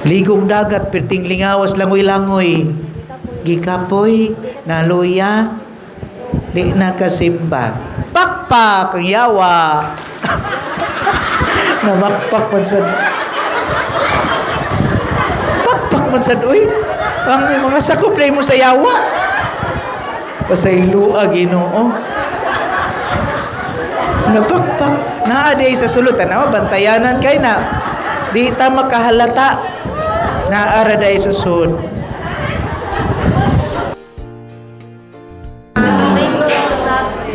Ligong dagat, perting lingawas, langoy-langoy. Gikapoy, naluya, di nakasimba. Pakpak ang yawa. Namakpak man sad. Pakpak man sad, uy. Ang mga sakop na mo sa yawa. Pasayloa, Ginoo. Napakpak. Naa di sa sulod. Tanawa, bantayanan kay na. Di ta makahalata. Naara day sa sud.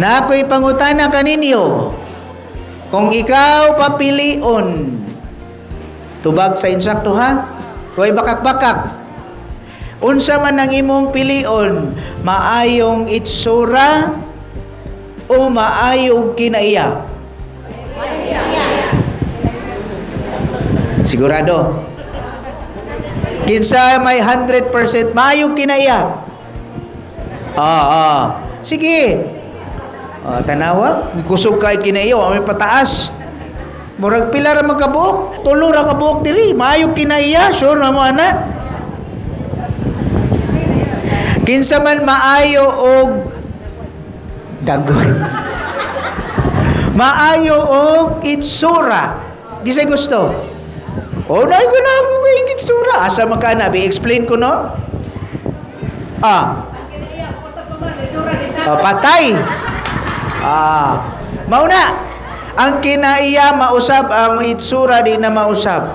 Na ako'y pangutana kaninyo. Kung ikaw papilion, tubag sa insakto ha? Huwag bakak-bakak. Unsa man ang imong pilion, maayong itsura o maayong kinaiya? Sigurado? Kinsa may 100% maayong kinaiya? Ah, ah. Sige. Ah, tanawa, kusog kay kinaiya, wa may pataas. Murag pila ra man kabuok, tulo ra kabuok diri, maayong kinaiya, sure na mo ana. Kinsa man maayo og dagol. Maayo og itsura. Di say gusto. Oh, na ko na ako may itsura. Asa man ka na? Bi-explain ko no? Ah. Oh, patay. Ah. Mauna. Ang kinaiya mausab, ang itsura di na mausab.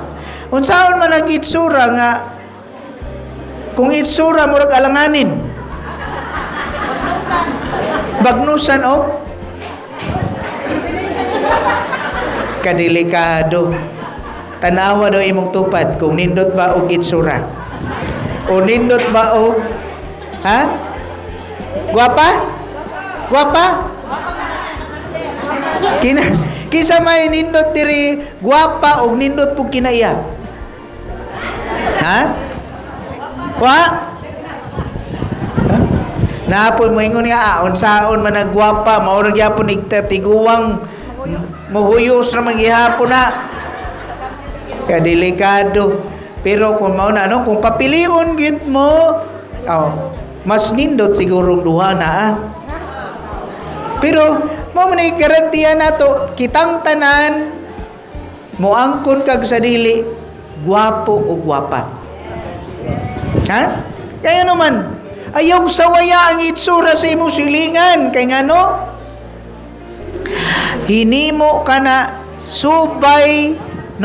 Unsaon man ang itsura nga kung itsura murag alanganin. Bagnusan og kadelikado. Tanawa daw imong tupad kung nindot ba og itsura. O nindot ba og ha? Gwapa? Gwapa? Kina kinsa may nindot diri gwapa og nindot pug kinaiya? Ha? Wa? Ha? Naapon mo ingon nga ah, unsaon man nagwapa mao ra gyapon igtatiguang muhuyos ra man gihapon na. Kadelikado. Pero kung mao na no, kung papilion gyud mo, oh, mas nindot sigurong duha na ah. Pero mo man ay garantiya nato kitang tanan moangkon kag sa dili gwapo o gwapa. Ha? Kaya naman, ayaw sawaya ang itsura sa imong silingan. Kay ngano? Hinimo ka na subay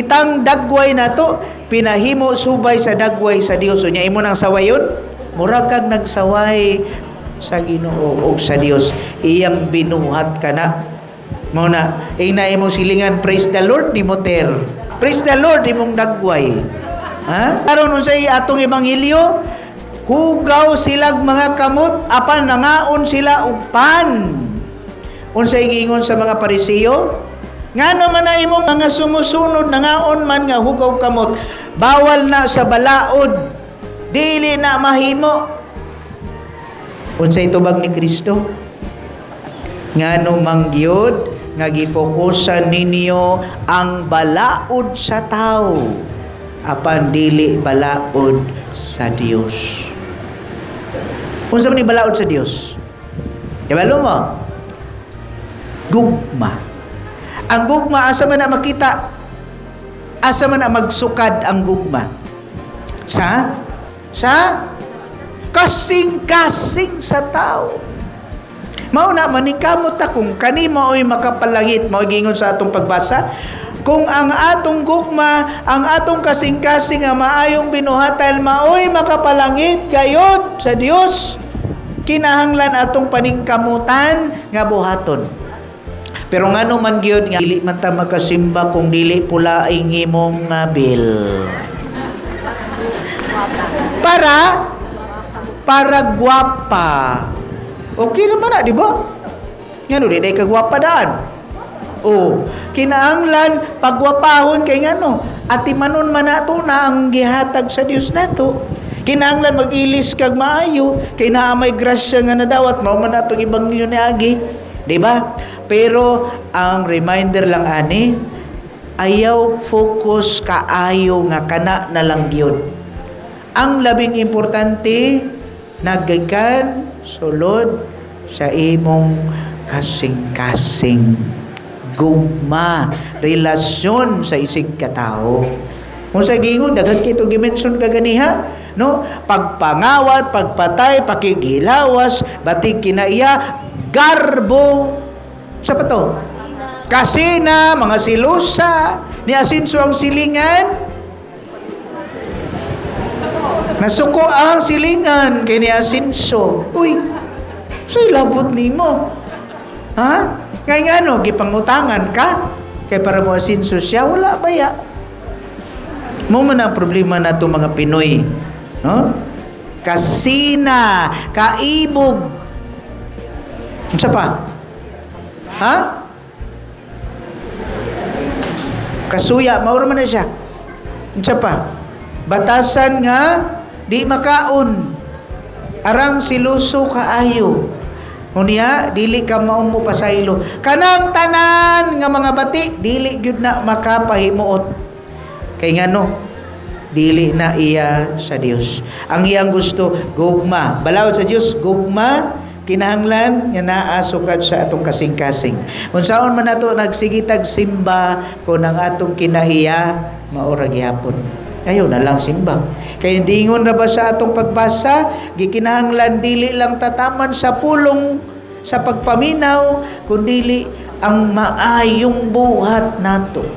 tang dagway nato, pinahimo subay sa dagway sa Dios. Unya imo nang sawayon, mura kag nagsaway sa Ginoo og sa Dios. Iyang binuhat ka na. Mao na, ingna imong silingan, praise the Lord ni Moter. Praise the Lord imong dagway. Ha? Aron unsay atong ebanghelyo? Hugaw silag mga kamot apan nangaon sila og pan. Unsay giingon sa mga Parisiyo? Ngano man na imong mga sumusunod nangaon man nga hugaw kamot, bawal na sa balaod, dili na mahimo. Unsay tubag ni Kristo? Ngano man gyud nga gifokusan ninyo ang balaod sa tao apan dili balaod sa Dios. Unsa man ni balaod sa Dios? Kabalo mo? Gugma. Ang gugma asa man na makita? Asa man na magsukad ang gugma? Sa? Sa? Kasing-kasing sa tao. Mao na maningkamot ta kung kanimo oy makapalangit, mao giingon sa atong pagbasa, kung ang atong gugma, ang atong kasing-kasing nga maayong binuhatan maoy makapalangit gayod sa Dios, kinahanglan atong paningkamutan nga buhaton. Pero ngano man gyud nga dili man ta makasimba kung dili pulaing imong nga bill. Para gwapa. Okay naman na, di ba? Ngano di day kagwapa daan? Oh, kinahanglan pagwapahon kay ngano, atimanon man nato na ang gihatag sa Dios nato. Kinahanglan mag-ilis kag maayo kay naa may grasya nga nadawat, mao man atong ebanghelyo niagi, di ba? Pero ang reminder lang ani, Ayaw focus kaayo nga kana na lang gyud. Ang labing importante, naggikan sulod sa imong kasing-kasing. Gugma, relasyon sa isig katao. Kung sa gingon, daghan kito gimension kaganiha, no? Pagpangawat, pagpatay, pakigilawas, batig kinaiya, garbo, sa pa to? Kasina, mga silusa, ni asinso ang silingan, nasuko ang silingan kay ni asinso. Uy, sa'y labot nimo. Ha? Kaya nga ano, gipangutangan ka? Kay para mo asinso siya, wala ba ya? Mo man ang problema nato mga Pinoy. No? Kasina, kaibog. Unsa pa? Ha? Kasuya, mauro man na siya. Unsa pa? Batasan nga di makaon. Arang siluso kaayo. Unya, dili ka maong mo pasaylo. Kanang tanan nga mga bati, dili gyud na makapahimuot. Kay ngano, dili na iya sa Dios. Ang iyang gusto, gugma. Balaod sa Dios, gugma, kinahanglan nga naa sukad sa atong kasing-kasing. Unsaon man nato nagsigitag simba kung ang atong kinaiya maura gihapon. Ayaw na lang simba. Kay dingon ra ba sa atong pagbasa, gikinahanglan dili lang tataman sa pulong sa pagpaminaw, kundili ang maayong buhat nato.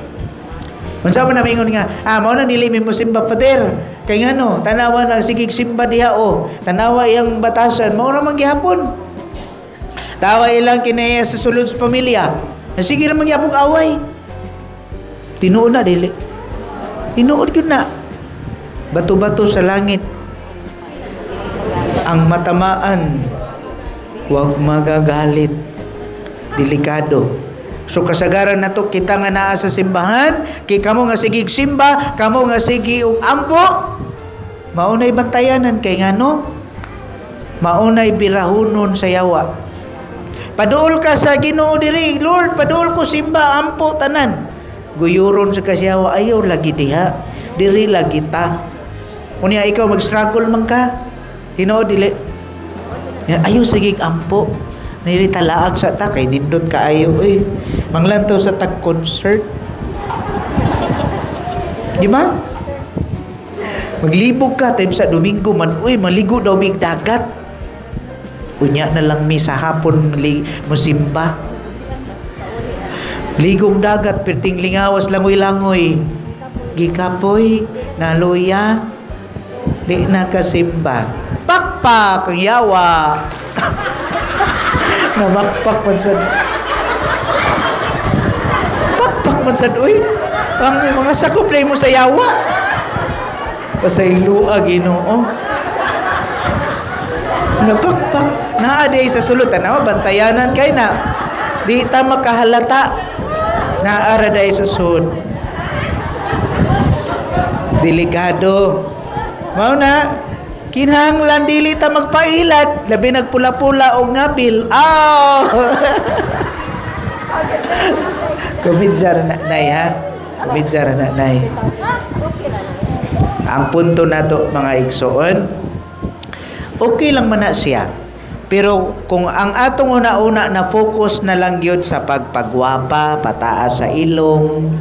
Unsa man namingon nga, mao nang dili mi mo simba, Father. Kay ngano, tanawa na sigig simba diha o. Tanawa iyang batasan, mao ra man gihapon. Tawa ilang kinaiya sa sulod sa pamilya. Sige ra man gihapon away. Tinuod na dili. Tinuod gyud na. Bato-bato sa langit. Ang matamaan, huwag magagalit. Delikado. So kasagaran nato kita nga naa sa simbahan, kay kamo nga sigig simba, kamo nga sigi og ampo, maunay bantayanan kay ngano? Maunay birahunon sa yawa. Paduol ka sa Ginoo diri, Lord, paduol ko simba, ampo tanan. Guyuron sa kasyawa, ayaw lagi diha. Diri lagi ta. Unya ikaw mag-struggle man ka. Ginoo dili. Ayaw sige ampo. Nili talaag sa ta kay nindot kaayo eh. Manglantaw sa tag concert. Di ba? Maglibog ka time sa Domingo man, uy, maligo daw mig dagat. Unya na lang mi sa hapon musimba. Ligong dagat, perting lingawas, langoy-langoy. Gikapoy, naluya, di nakasimba. Pakpak ang yawa. Namakpak man sad. Pakpak man sad, uy. Ang mga sakop na mo sa yawa. Pasayloa, Ginoo. Napakpak. Naa di sa sulod. Tanawa, bantayanan kay na. Di ta makahalata. Naara day sa sud. Delikado. Mao na, kinahanglan dili ta magpailad, labi nagpula-pula og ngabil. Aw! Kumidya ra na, nay, ha? Kumidya ra na, nay. Ang punto nato mga igsoon, okay lang man na siya. Pero kung ang atong una-una na focus na lang gyud sa pagpagwapa, pataas sa ilong,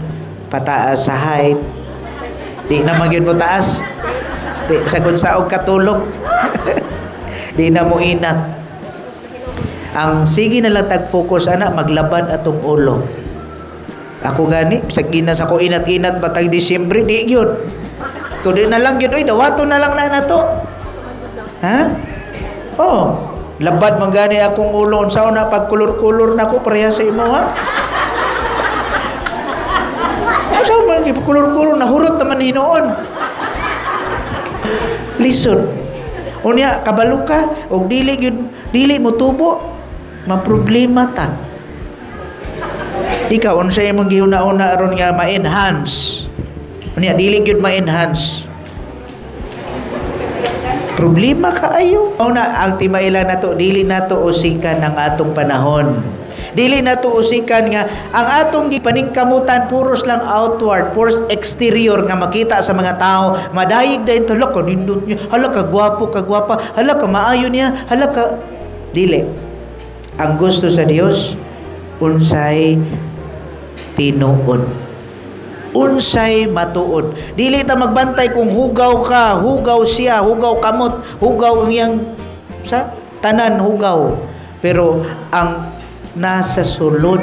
pataas sa height, di na man gyud mo taas. Di sagon sa og katulog. Di na mo inat. Ang sige na lang tag focus ana maglabad atong ulo. Ako gani, sa ginas ako inat-inat batag Disyembre, di gyud. Kung di na lang gyud, oy, dawato na lang na nato. Ha? Oh, labad man gani akong ulo unsa na pagkulor-kulor nako pareha sa imo ha. Unsa man kulor-kulor na hurot naman hinuon. Lisod. Unya kabalo ka og dili gyud dili mo tubo, maproblema ta. Ikaw unsa imong gihuna-una aron nga ma-enhance? Unya dili gyud ma-enhance. Problema kaayo. Una, ang timaila nato, dili nato usikan ang atong panahon. Dili nato usikan nga ang atong gipaningkamutan puros lang outward, puros exterior nga makita sa mga tao. Madayig dayon, "Hala ka nindot niya, hala ka gwapo, ka gwapa, hala ka maayo niya, hala ka." Dili. Ang gusto sa Dios, unsay tinuod, unsay matuod. Dili ta magbantay kung hugaw ka, hugaw siya, hugaw kamot, hugaw ang iyang sa tanan hugaw. Pero ang nasa sulod,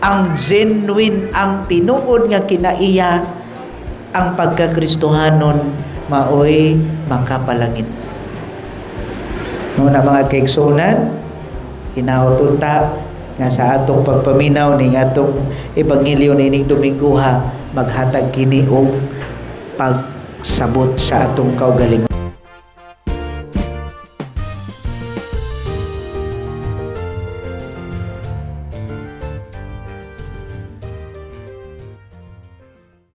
ang genuine, ang tinuod nga kinaiya, ang pagkakristohanon, maoy makapalangit. No na, mga kaigsuonan, hinaot unta nga sa atong pagpaminaw ning atong ebanghelyo niining Domingoha, maghatag kini og pagsabot sa atong kaugalingon.